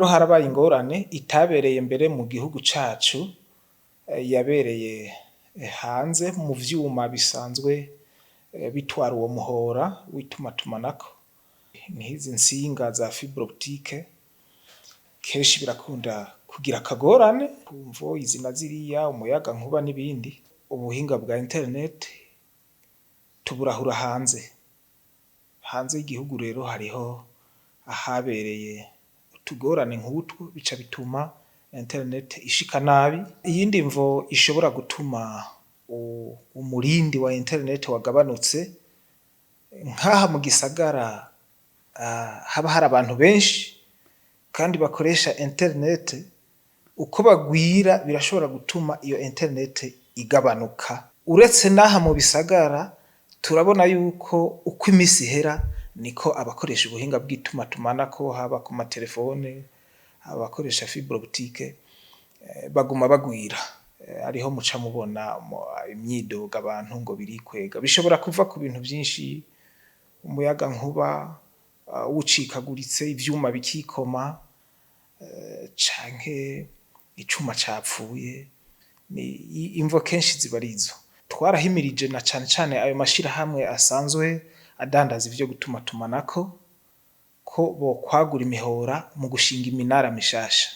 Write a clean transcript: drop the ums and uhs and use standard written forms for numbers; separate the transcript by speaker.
Speaker 1: Harabaye ingorane itabereye mbere mu gihugu cacu, yabereye hanze mu vyuma bisanzwe bitwara uwo muhora w'itumatumanako, nk'izi ntsinga za fibre optique kenshi birakunda kugira akagorane kumvo izi na ziriya, umuyagankuba n'ibindi. Ubuhinga bwa internet tuburahura hanze, hanze y'igihugu. Rero hariho ahabereye utugorane nk'utwo, bica bituma internet ishika nabi. Iyindi mvo ishobora gutuma umurindi wa internet wagabanutse, nk'aha mu gisagara haba hari abantu benshi kandi bakoresha internet, uko bagwira birashobora gutuma iyo internet igabanuka. Uretse n'aha mu bisagara, turabona yuko uko imisi ihera niko abakoresha ubuhinga bw'itumatumanako, haba ku matelefone, abakoresha fibre optique, baguma bagwira. Ariho muca mubona imyidogo, abantu ngo birikwega. Bishobora kuva ku bintu vyinshi: umuyagankuba wucikaguritse, ivyuma bikikoma, canke icuma capfuye. Imvo kenshi ziba arizo. Twarahimirije na cane cane ayo mashirahamwe asanzwe adandaza ivyo gutumatumanako ko bokwagura imihora mu gushinga iminara mishasha.